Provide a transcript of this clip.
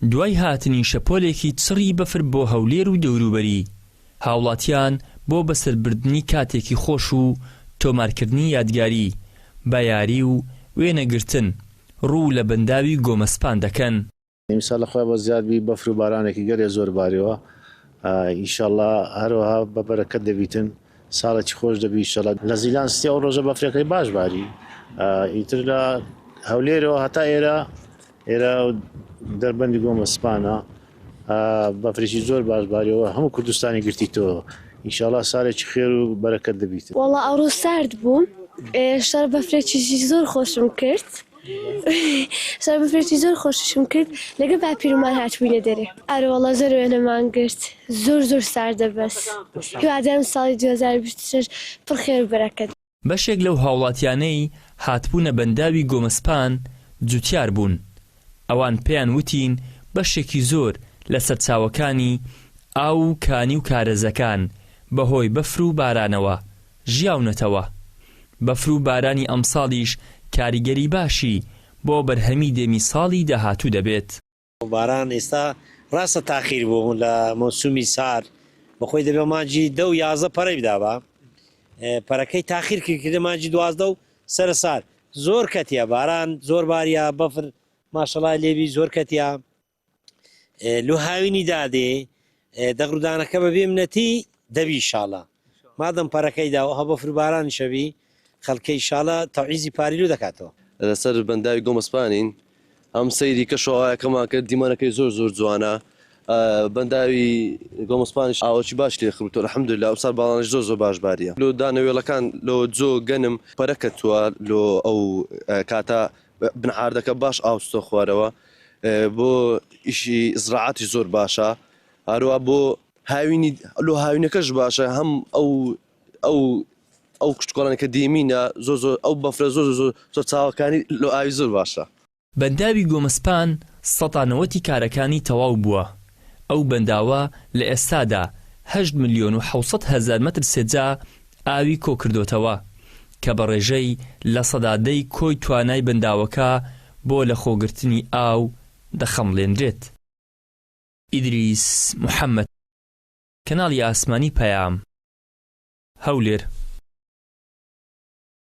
دوای هاتنی شەپۆلێکی چڕی بەفر بۆ هەولێر و دەوروبەری، هاوڵاتیان بۆ بەسەربردنی کاتێکی خۆش و تۆمارکردنی یادگاری بە یاری و وێنەگرتن ڕوو لە بەنداوی گۆمەسپان دەکەن. ئیمساڵ لە خوای بەزیاد بی بەفر و بارانێکی گەلێ زۆر باریوە ئیشەڵا هەروەها بە بەرەکەت دەبیتن ساڵێکی خۆش دەبی ئیشەڵا لە زیلان ستی ئەو ڕۆژە بەفرەکەی باش باری ئیتر لە هەولێرەوە هەتا ئێرە ئێرە دەربەندی گۆمە سپانە بەفرێکی زۆر باش باریەوە هەموو کوردستانی گرتیتەوە ئیشەڵا ساڵێکی خێر و بەرەکەت دەبیت. وەڵا ئەوڕۆ سارد بوو شەڕ بەفرێکی زۆر خۆشم کرد. سەر بەفرێکی زۆر خۆشیشم کرد لەگە باپیرمان هاتبووینە دەرێ ئەرەوەڵا زۆر وێنەمان گرت زۆر زۆر ساردە بەس هیوادارم ساڵی 2026 پڕ خێر و بەرەکەت. بەشێک لەو هاوڵاتیانەی هاتبوونە بەنداوی گۆمەسپان جوتیار بوون، ئەوان پێیان وتین بەشێکی زۆر لە سەرچاوەکانی ئاو و کانی و کارێزەکان بەهۆی بەفر و بارانەوە ژیاونەتەوە. بەفر و بارانی ئەمساڵیش کاریگەری باشی بۆ بەرهەمی دێمی ساڵی داهاتوو دەبێت. باران ئێستا ڕاستە تاخیر بوو لە مۆسومی سار بەخۆی دەبێ مانگی دە و 11 پەرەی بدابا پەرەکەی تاخیر کرد کردە مانگی دوازدە و سەرە سار زۆر کەتیە باران زۆر باریە بەفر ماشەڵای لێبی زۆر کەتیە لۆ هاوینی دادێ دەغرودانەکە بە بێ منەتی دەبی شاڵە مادەم پەرەکەی دا هە بەفر بارانی شەوی خەڵکەی شاڵە تەعیزی پاریلو دەکاتەوە. لەسەر بەنداوی گۆمەسپانین هەم سەیری کەشوهەوایەکەمان کرد دیمەنەکەی زۆر زۆر جوانە بەنداوی گۆمەسپانیش ئاوەکی باش لێ خروتەوە الحمدللە ئەمساڵ باڵانیش زۆر زۆر باش باریە لۆ دانەوێڵەکان لۆ جۆ گەنم پەرە کەتووە لۆ ئەو کاتە بن عاردەکە باش ئاو چتۆ خوارەوە بۆ ئیشی زراعەتیش زۆر باشە هەروە بۆ هاوینی لۆ هاوینەکەش باشە هەم ئەو ئەو ئەو کشتوکاڵانە کە دێمینە زۆر زۆر ئەو بەفرە زۆر زۆر زۆر چاوەکانی لۆ ئاوی زۆر باشە. بەنداوی گۆمەسپان سەتا نەوەتی کارەکانی تەواو بووە، ئەو بەنداوە لە ئێستادا هەشت ملیۆن و 700 هەزار مەتر سێجا ئاوی کۆکردۆتەوە، کە بە ڕێژەی 10% ی کۆی توانای بەنداوەکە بۆ لەخۆگرتنی ئاو دەخەمڵێنرێت. ئیدریس محەمەد، کەناڵی ئاسمانی پەیام، هەولێر.